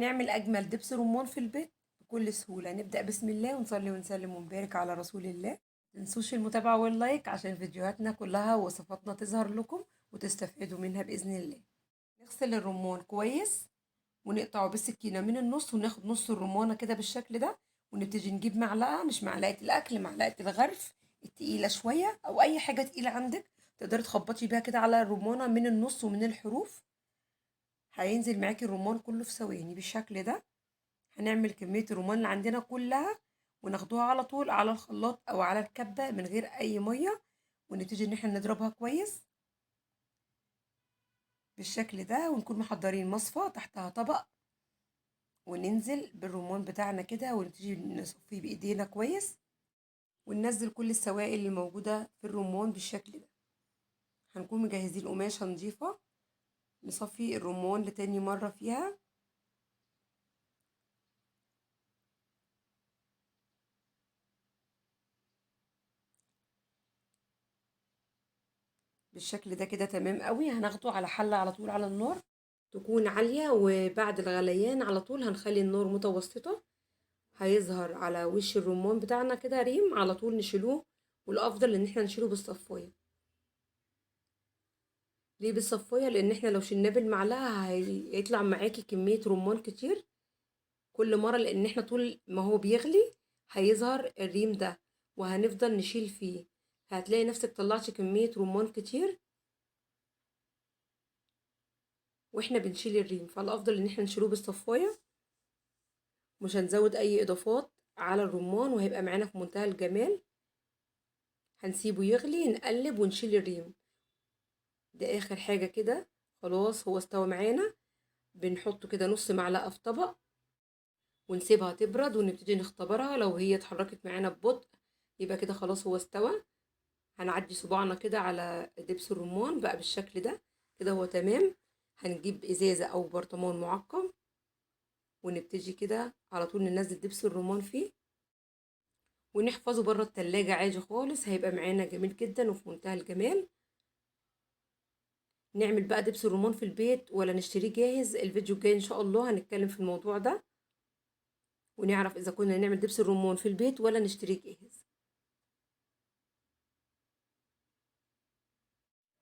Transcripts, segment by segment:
نعمل أجمل دبس رمان في البيت بكل سهولة. نبدأ بسم الله ونصلي ونسلم ونبارك على رسول الله. متنسوش المتابعة وال like عشان فيديوهاتنا كلها ووصفاتنا تظهر لكم وتستفيدوا منها بإذن الله. نغسل الرمان كويس ونقطعه بالسكينة من النص، وناخد نص الرمانة كده بالشكل ده، ونبتدي نجيب معلقة، مش معلقة الأكل، معلقة الغرف التقيلة شوية أو أي حاجة تقيلة عندك تقدري تخبطي بيها كده على الرمانة من النص ومن الحروف. هينزل معاكي الرمان كله في ثواني بالشكل ده. هنعمل كمية الرمان اللي عندنا كلها وناخدوها على طول على الخلاط أو على الكبة من غير أي مية، ونبتدي إن احنا نضربها كويس بالشكل ده، ونكون محضرين مصفى تحتها طبق، وننزل بالرمان بتاعنا كده ونبتدي نصفيه بإيدينا كويس، وننزل كل السوائل اللي موجودة في الرمان بالشكل ده. هنكون مجهزين قماشة نظيفة نصفي الرمان لتاني مرة فيها. بالشكل ده كده تمام قوي. هناخده على حلة على طول على النار تكون عالية، وبعد الغليان على طول هنخلي النار متوسطة. هيظهر على وش الرمان بتاعنا كده ريم، على طول نشيلوه، والافضل ان احنا نشيله بالصفاية. ليه بالصفاية؟ لان احنا لو شلناه بالمعلقة هيطلع معاكي كمية رمان كتير كل مرة، لان احنا طول ما هو بيغلي هيظهر الريم ده وهنفضل نشيل فيه، هتلاقي نفسك طلعتي كمية رمان كتير واحنا بنشيل الريم. فالافضل ان احنا نشيلوه بالصفاية، مش هنزود اي اضافات على الرمان، وهيبقى معانا في منتهى الجمال. هنسيبه يغلي، نقلب ونشيل الريم. ده اخر حاجة كده، خلاص هو استوى معانا. بنحطه كده نص معلقة في طبق ونسيبها تبرد ونبتدي نختبرها. لو هي اتحركت معانا ببطء يبقى كده خلاص هو استوى. هنعدي صباعنا كده على دبس الرمان بقى بالشكل ده كده، هو تمام. هنجيب ازازة او برطمان معقم ونبتدي كده على طول ننزل دبس الرمان فيه، ونحفظه بره التلاجة عادي خالص، هيبقى معانا جميل جدا وفي منتهى الجمال. نعمل بقى دبس الرمان في البيت ولا نشتريه جاهز؟ الفيديو الجاي ان شاء الله هنتكلم في الموضوع ده، ونعرف اذا كنا نعمل دبس الرمان في البيت ولا نشتريه جاهز.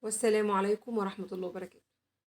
والسلام عليكم ورحمة الله وبركاته.